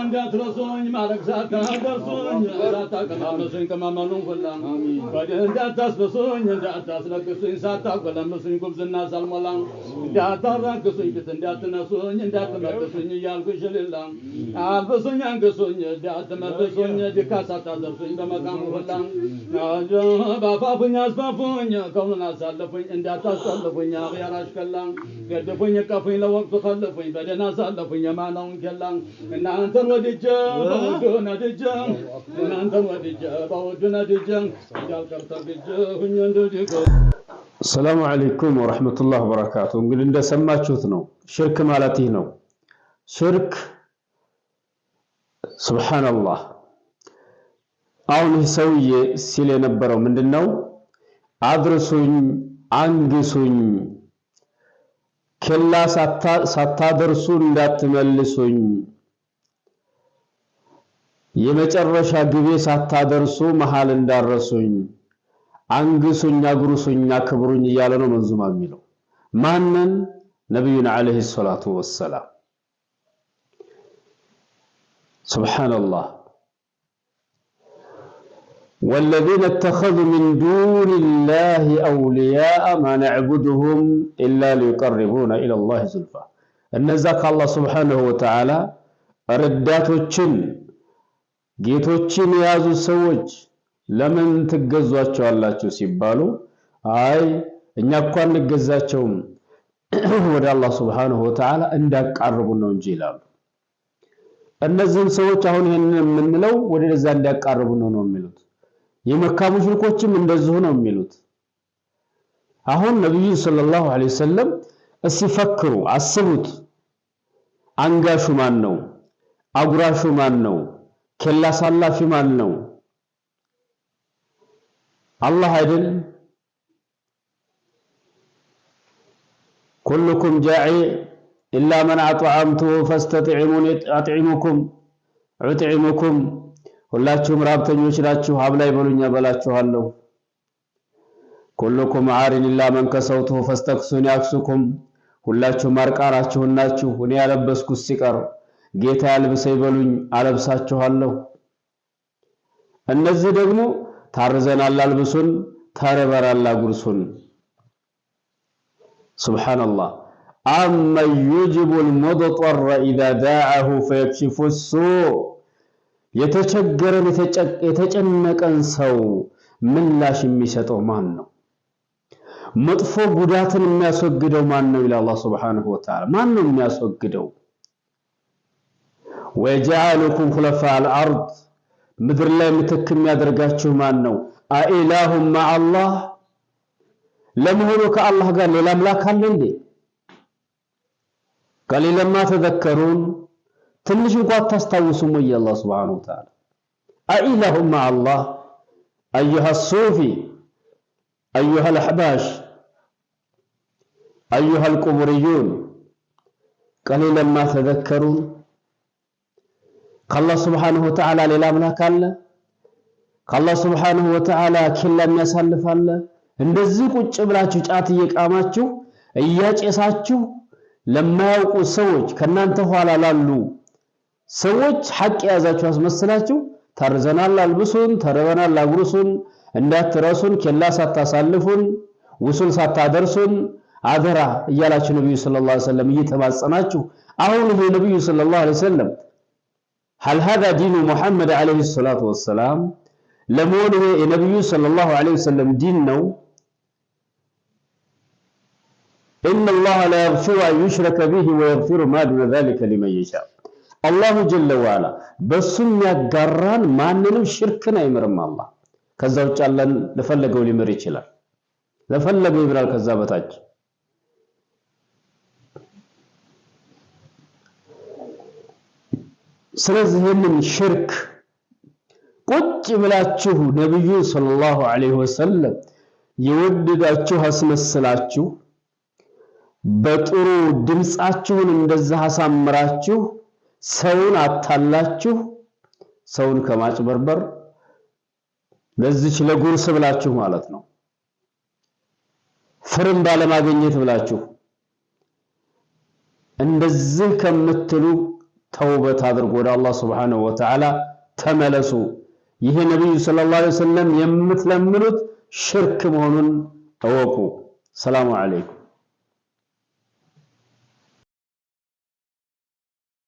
እንዳትረሱኝ ማለቅ ሳታደርሱኝ ሳታቀማምሱኝ ቅመመኑን ሁላ እንዳታስብሱኝ እንዳታስለቅሱኝ ሳታጎለምሱኝ ጉብዝና ሳልሞላ እንዳታራክሱኝ ፊት እንዳትነሱኝ እንዳትመልሱኝ እያልኩኝ ሽልላ አልብሱኝ አንግሱኝ እንዳትመልሱኝ ድካ ሳታደርሱኝ በመቃሙ ሁላ ባፋፉኝ አስፋፉኝ ከውኑን አሳልፉኝ እንዳታሳልፉኝ አኽያር አሽከላ ገድፉኝ እቀፉኝ ለወቅቱ ከልፉኝ በደህና አሳልፉኝ የማናውን ኬላ እናንተን ወድጄ በውዱ ነድጄ እናንተን ወድጄ በውዱ ነድጄ እንዳልቀር ተግጄ ሁኜ እንደዲቆ። ሰላሙ አለይኩም ወረሕመቱላህ ወበረካቱ። እንግዲህ እንደሰማችሁት ነው። ሽርክ ማለት ይህ ነው። ሽርክ ሱብሓነላህ። አሁን ይህ ሰውዬ ሲል የነበረው ምንድን ነው? አድርሱኝ፣ አንግሱኝ፣ ኬላ ሳታደርሱ እንዳትመልሱኝ፣ የመጨረሻ ግቤ ሳታደርሱ መሃል እንዳረሱኝ፣ አንግሱኝ፣ አጉርሱኝ፣ አክብሩኝ እያለ ነው መንዙማ የሚለው። ማንን? ነቢዩን ዓለይሂ ሰላቱ ወሰላም። ሱብሓነላህ። ወለዚነ እተኸዙ ሚን ዱኒላሂ አውሊያአ ማ ነዕቡዱሁም ኢላ ሊዩቀርቡና ኢለላሂ ዙልፋ። እነዛ ከአላህ ሱብሓነሁ ወተዓላ ረዳቶችን ጌቶችን የያዙ ሰዎች ለምን ትገዟቸዋላችሁ ሲባሉ፣ አይ እኛ እኮ አንገዛቸውም ወደ አላህ ሱብሓነሁ ወተዓላ እንዳቃርቡን ነው እንጂ ይላሉ። እነዚህም ሰዎች አሁን ይህንን የምንለው ወደዛ እንዲያቃርቡን ነው የሚሉት። የመካ ሙሽሪኮችም እንደዚሁ ነው የሚሉት። አሁን ነብዩ ሰለላሁ ዐለይሂ ወሰለም እስቲ ፈክሩ፣ አስቡት። አንጋሹ ማን ነው? አጉራሹ ማን ነው? ኬላ ሳላፊ ማን ነው? አላህ አይደል? ኩልኩም ጃዒ ኢላ መን አጥዓምቱሁ ፈስተጥዒሙኒ አጥዒሙኩም ዑጥዒሙኩም፣ ሁላችሁም ራብተኞች ናችሁ፣ አብላይ በሉኝ አበላችኋለሁ። ኩልኩም ዓሪን ኢላ መን ከሰውቱሁ ፈስተክሱኒ አክሱኩም፣ ሁላችሁም አርቃናችሁን ናችሁ፣ እኔ ያለበስኩት ሲቀር ጌታ ያልብሰኝ በሉኝ አለብሳችኋለሁ። እነዚህ ደግሞ ታርዘናል አልብሱን፣ ተርበናል አጉርሱን። ሱብሓነላህ። አመን ዩጅቡል ሙድጠረ ኢዛ ዳዐሁ ፈየክሽፉ ሱእ፣ የተቸገረን የተጨነቀን ሰው ምላሽ የሚሰጠው ማን ነው? መጥፎ ጉዳትን የሚያስወግደው ማን ነው? ይላል አላህ ሱብሓነሁ ወተዓላ። ማን ነው የሚያስወግደው? ወየጅዐሉኩም ኹለፋ አልአርድ፣ ምድር ላይ ምትክ የሚያደርጋችሁ ማን ነው? አኢላሁም መዐላህ፣ ለመሆኑ ከአላህ ጋር ሌላ አምላክ አለ እንዴ? ቀሊለን ማ ተዘከሩን፣ ትንሽ እንኳ አታስታውሱም ወይ? አላህ ሱብሓነሁ ወተዓላ አኢላሁም መዐላህ። አዩሃ ሱፊ፣ አዩሃ አልአሕባሽ፣ አዩሃ አልቁቡርዩን፣ ቀሊለን ማ ተዘከሩን። ከአላህ ሱብሓነሁ ወተዓላ ሌላ አምላክ አለ? ከአላህ ሱብሓነሁ ወተዓላ ኬላ የሚያሳልፍ አለ? እንደዚህ ቁጭ ብላችሁ ጫት እየቃማችሁ እያጨሳችሁ ለማያውቁ ሰዎች፣ ከናንተ ኋላ ላሉ ሰዎች ሐቅ የያዛችሁ አስመስላችሁ ታርዘናል አልብሱን፣ ተርበናል አጉርሱን፣ እንዳትረሱን፣ ኬላ ሳታሳልፉን፣ ውሱል ሳታደርሱን አደራ እያላችሁ ነብዩ ሰለላሁ ዐለይሂ ወሰለም እየተማጸናችሁ፣ አሁን ይሄ ነብዩ ሰለላሁ ዐለይሂ ወሰለም هل هذا دين محمد عليه الصلاة والسلام؟ ለመሆኑ ይሄ የነብዩ ሰለላሁ ዐለይሂ ወሰለም ዲን ነው? إن الله لا يغفر أن يشرك به ويغفر ما دون ذلك لمن يشاء። አላሁ ጀለ ወዐላ በሱ የሚያጋራን ማንንም ሽርክን አይምርም አላህ። ከዛ ውጭ ያለን ለፈለገው ሊምር ይችላል። ለፈለገው ይምራል ከዛ በታች። ስለዚህ ይህንን ሽርክ ቁጭ ብላችሁ ነብዩ ሰለላሁ ዐለይሂ ወሰለም የወደዳችሁ አስመስላችሁ በጥሩ ድምፃችሁን እንደዛ አሳምራችሁ ሰውን አታላችሁ ሰውን ከማጭበርበር ለዚች ለጉርስ ብላችሁ ማለት ነው፣ ፍርም ባለማግኘት ብላችሁ እንደዚህ ከምትሉ ተውበት አድርጉ፣ ወደ አላህ ሱብሓነሁ ወተዓላ ተመለሱ። ይሄ ነብዩ ሰለላሁ ዐለይሂ ወሰለም የምትለምኑት ሽርክ መሆኑን እወቁ። ሰላሙ አለይኩም።